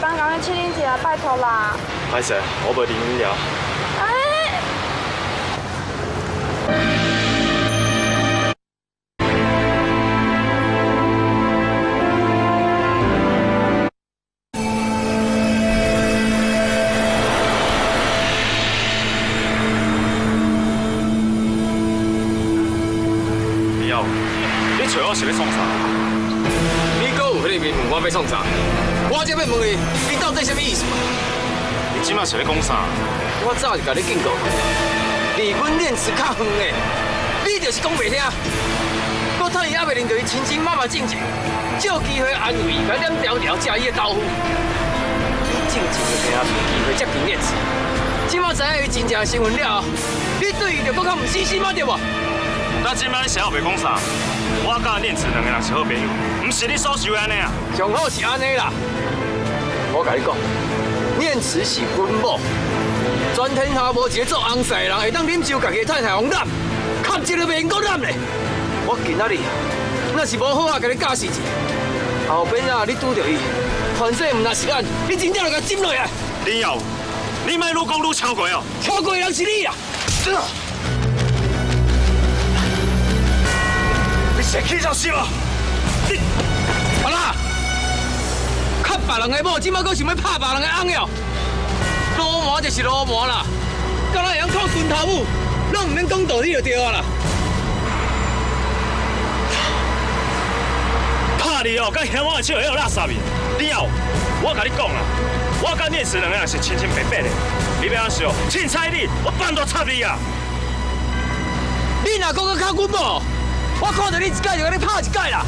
当共去试啉一下，拜托啦。歹势，我袂啉饮料。哎。你耀，你揣我是欲创啥？你阁有彼个面问我欲创啥？我这欲问你，你到底啥物意思嘛？你这马是咧讲啥？我早就共你警告过，离阮念慈较远的，你就是讲袂听。阁趁伊犹未认著伊亲生妈妈进前，借机会安慰伊，共黏条条食伊的豆腐。你静静的听找机会接近念慈，这马知影伊真正身份了后，你对伊就阁较毋死心仔对无？那这马你啥也袂讲啥？我佮念慈两个人是好朋友，毋是你所想的按呢啊。上好是按呢啦。我共你讲，念慈是阮某，全天下无一个做翁婿的人会当忍受家己的太太予人揽，磕一个袂用阁揽咧。我今仔日若是无好好共你教示一下，后边啊你拄著伊，反正毋若是咱，你真正就共斟落来。林耀，你莫愈讲愈超过哦。超过的人是你啊！你是起走死无？你好啦，磕别人的某，这马阁想欲拍别人的翁了？流氓就是流氓啦，敢若会晓靠拳头舞，拢毋免讲道理就对啊啦。拍你哦，佮嫌我的手会有垃圾去？你耀，我共你讲啦，我佮念慈两个人是清清白白的，你欲按怎想？凊彩你，我放大插你啊！你若阁阁敲阮某，我看著你一摆就共你拍一摆啦！